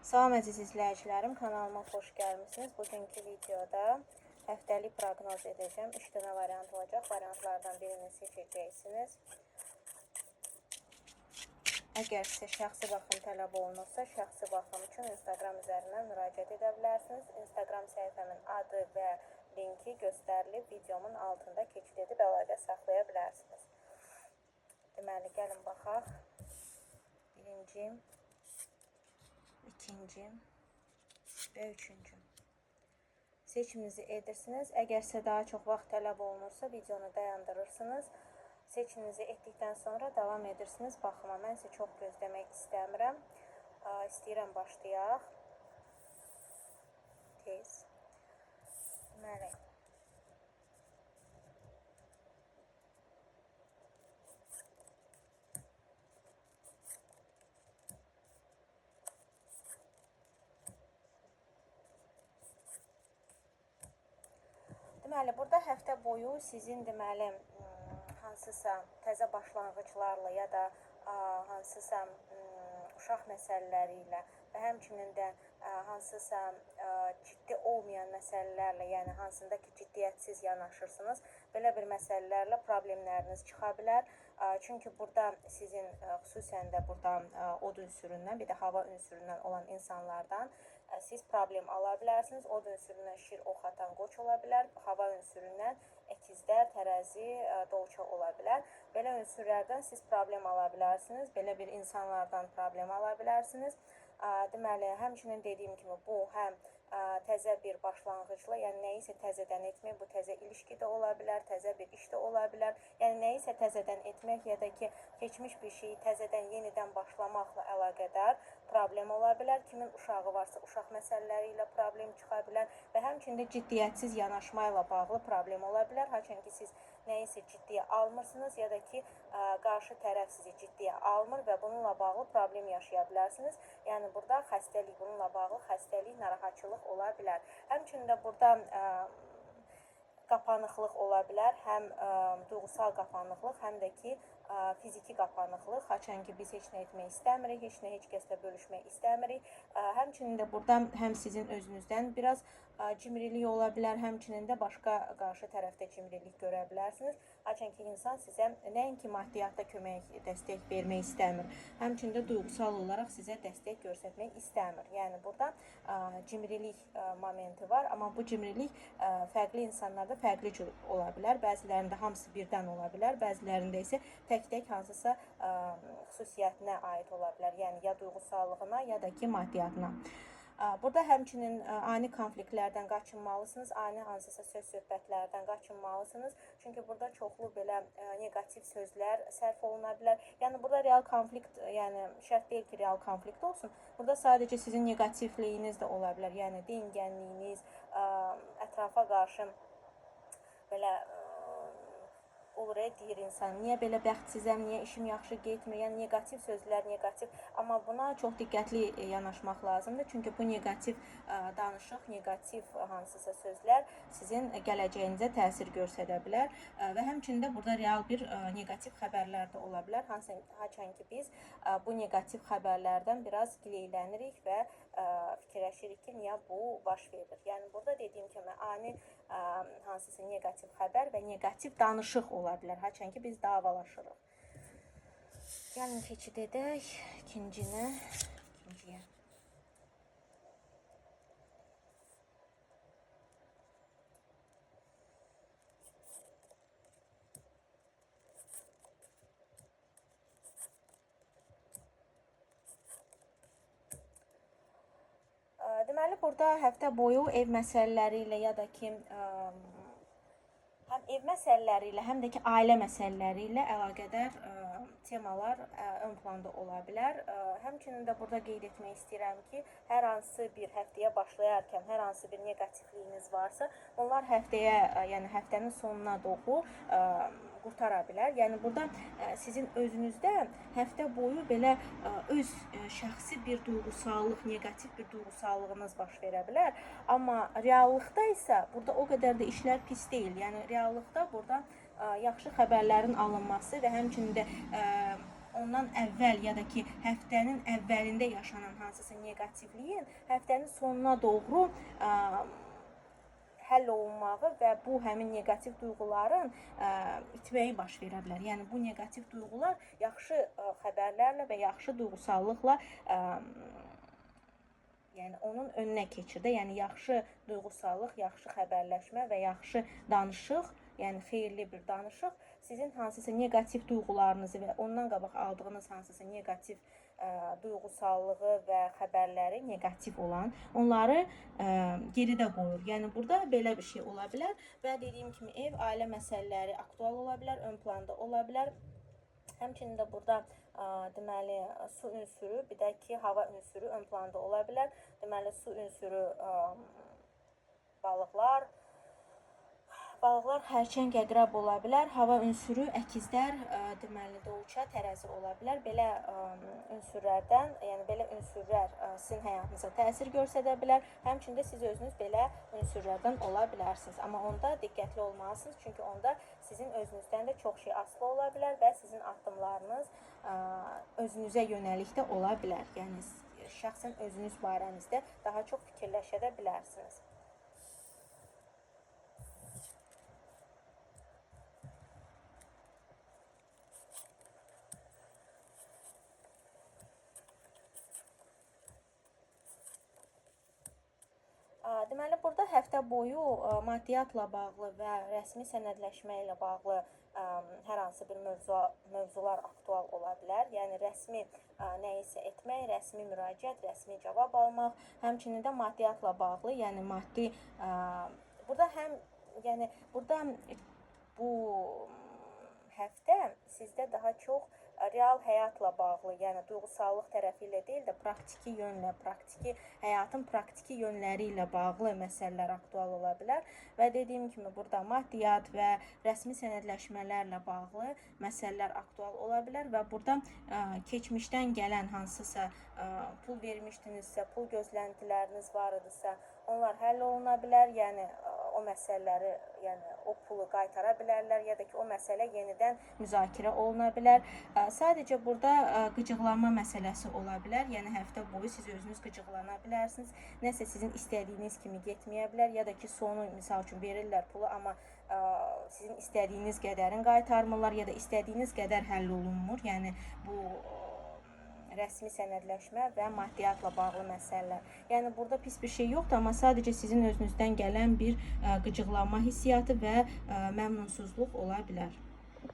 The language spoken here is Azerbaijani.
Salam əziz izləyicilərim, kanalıma xoş gəlmisiniz. Bugünkü videoda həftəlik proqnoz edəcəm. 3 dənə variant olacaq. Variantlardan birini seçəcəksiniz. Əgər sizə şəxsi baxım tələb olunursa, şəxsi baxım üçün Instagram üzərindən müraciət edə bilərsiniz. Instagram səhifəmin adı və linki göstərilib videomun altında keçid edib əlaqə saxlaya bilərsiniz. Deməli, gəlin baxaq. Birinci, ikinci və üçüncü. Seçiminizi edirsiniz. Əgər sizə daha çox vaxt tələb olunursa, videonu dayandırırsınız. Seçiminizi etdikdən sonra davam edirsiniz baxıma. Mən sizə çox gözləmək istəmirəm. İstəyirəm başlayaq. Tez. Deməli, Deməli, burada həftə boyu sizin deməli hansısa təzə başlanğıclarla ya da hansısa uşaq məsələləri ilə və həmçinin də hansısa ciddi olmayan məsələlərlə, yəni hansında ki ciddiyyətsiz yanaşırsınız, belə bir məsələlərlə problemləriniz çıxa bilər. Çünki burada sizin xüsusən də burada od ünsüründən, bir də hava ünsüründən olan insanlardan siz problem ala bilərsiniz. Od ünsüründən şir, ox atan qoç ola bilər. Hava ünsüründən əkizlər, tərəzi, dolça ola bilər. Belə ünsürlərdən siz problem ala bilərsiniz. Belə bir insanlardan problem ala bilərsiniz. Deməli, həmçinin dediyim kimi bu həm təzə bir başlanğıcla, yəni nəyisə təzədən etmək, bu təzə ilişki də ola bilər, təzə bir iş də ola bilər. Yəni nəyisə təzədən etmək ya da ki, keçmiş bir şeyi təzədən yenidən başlamaqla əlaqədar problem ola bilər. Kimin uşağı varsa, uşaq məsələləri ilə problem çıxa bilər və həmçinin də ciddiyyətsiz yanaşma ilə bağlı problem ola bilər. Haçan ki, siz nəyisə ciddiyə almırsınız ya da ki, qarşı tərəf sizi ciddiyə almır və bununla bağlı problem yaşaya bilərsiniz. Yəni burada xəstəlik, bununla bağlı xəstəlik, narahatçılıq ola bilər. Həmçinin də burada qapanıqlıq ola bilər, həm duyğusal qapanıqlıq, həm də ki, fiziki qapanıqlıq. Haçan ki, biz heç nə etmək istəmirik, heç nə heç kəslə bölüşmək istəmirik. Həmçinin də burada həm sizin özünüzdən biraz cimrilik ola bilər, həmçinin də başqa qarşı tərəfdə cimrilik görə bilərsiniz. Haçan ki, insan sizə nəinki maddiyyatda kömək, dəstək vermək istəmir, həmçinin də duyğusal olaraq sizə dəstək göstərmək istəmir. Yəni burada cimrilik momenti var, amma bu cimrilik fərqli insanlarda fərqli cür ola bilər. Bəzilərində hamısı birdən ola bilər, bəzilərində isə tək-tək hansısa xüsusiyyətinə aid ola bilər. Yəni ya duyğusallığına, ya da ki maddiyyatına. Burada həmçinin ani konfliktlərdən qaçınmalısınız, ani hansısa söz söhbətlərdən qaçınmalısınız. Çünki burada çoxlu belə neqativ sözlər sərf oluna bilər. Yəni burada real konflikt, yəni şərt deyil ki, real konflikt olsun. Burada sadəcə sizin neqativliyiniz də ola bilər. Yəni deyingənliyiniz, ətrafa qarşı belə olur, deyir insan, niyə belə bəxtsizəm, niyə işim yaxşı getmir, yəni neqativ sözlər, neqativ, amma buna çox diqqətli yanaşmaq lazımdır. Çünki bu neqativ danışıq, neqativ hansısa sözlər sizin gələcəyinizə təsir göstərə bilər və həmçinin də burada real bir neqativ xəbərlər də ola bilər. Haçan ki biz bu neqativ xəbərlərdən biraz gileylənirik və fikirləşirik ki, niyə bu baş verir. Yəni burada dediyim kimi ani hansısa neqativ xəbər və neqativ danışıq ola bilər. Haçan ki biz davalaşırıq. Gəlin keçid edək ikinciyə. Deməli, burada həftə boyu ev məsələləri ilə ya da ki, həm ev məsələləri ilə, həm də ki, ailə məsələləri ilə əlaqədar temalar ön planda ola bilər. Həmçinin də burada qeyd etmək istəyirəm ki, hər hansı bir həftəyə başlayarkən hər hansı bir neqativliyiniz varsa, bunlar həftəyə, yəni həftənin sonuna doğru qurtara bilər. Yəni burada sizin özünüzdə həftə boyu belə öz şəxsi bir duyğusallıq, neqativ bir duyğusallığınız baş verə bilər. Amma reallıqda isə burada o qədər də işlər pis deyil. Yəni reallıqda burada yaxşı xəbərlərin alınması və həmçinin də ondan əvvəl ya da ki, həftənin əvvəlində yaşanan hansısa neqativliyin həftənin sonuna doğru həll olunmağı və bu həmin neqativ duyğuların itməyi baş verə bilər. Yəni bu neqativ duyğular yaxşı xəbərlərlə və yaxşı duyğusallıqla yəni onun önünə keçir də. Yəni yaxşı duyğusallıq, yaxşı xəbərləşmə və yaxşı danışıq, yəni xeyirli bir danışıq sizin hansısa neqativ duyğularınızı və ondan qabaq aldığınız hansısa neqativ duyğusallığı və xəbərləri neqativ olan onları geridə qoyur. Yəni burada belə bir şey ola bilər və dediyim kimi ev, ailə məsələləri aktual ola bilər, ön planda ola bilər. Həmçinin də burada deməli su ünsürü, bir də ki hava ünsürü ön planda ola bilər. Deməli su ünsürü balıqlar, xərçəng, əqrəb ola bilər. Hava ünsürü əkizlər, deməli dolça, tərəzi ola bilər. Belə ünsürlərdən, yəni belə ünsürlər sizin həyatınıza təsir göstərə bilər. Həmçinin də siz özünüz belə ünsürlərdən ola bilərsiniz. Amma onda diqqətli olmalısınız, çünki onda sizin özünüzdən də çox şey asılı ola bilər və sizin addımlarınız özünüzə yönəlik də ola bilər. Yəni şəxsən özünüz barənizdə daha çox fikirləşə də bilərsiniz. Deməli, burada həftə boyu maddiyyatla bağlı və rəsmi sənədləşmə ilə bağlı hər hansı bir mövzular aktual ola bilər. Yəni rəsmi nəyisə etmək, rəsmi müraciət, rəsmi cavab almaq, həmçinin də maddiyyatla bağlı, yəni maddi burada həm yəni burada bu həftə sizdə daha çox real həyatla bağlı, yəni duyğusallıq tərəfi ilə deyil də praktiki yönlə, praktiki həyatın praktiki yönləri ilə bağlı məsələlər aktual ola bilər və dediyim kimi burada maddiyyat və rəsmi sənədləşmələrlə bağlı məsələlər aktual ola bilər və burada keçmişdən gələn hansısa pul vermişdinizsə, pul gözləntiləriniz var idisə, onlar həll oluna bilər, yəni o məsələləri, yəni o pulu qaytara bilərlər ya da ki, o məsələ yenidən müzakirə oluna bilər. Sadəcə burada qıcıqlanma məsələsi ola bilər. Yəni həftə boyu siz özünüz qıcıqlana bilərsiniz. Nəsə sizin istədiyiniz kimi getməyə bilər ya da ki, sonu misal üçün verirlər pulu, amma sizin istədiyiniz qədərin qaytarmırlar ya da istədiyiniz qədər həll olunmur. Yəni bu rəsmi sənədləşmə və maddiyyatla bağlı məsələlər. Yəni burada pis bir şey yoxdur, amma sadəcə sizin özünüzdən gələn bir qıcıqlanma hissiyatı və məmnunsuzluq ola bilər.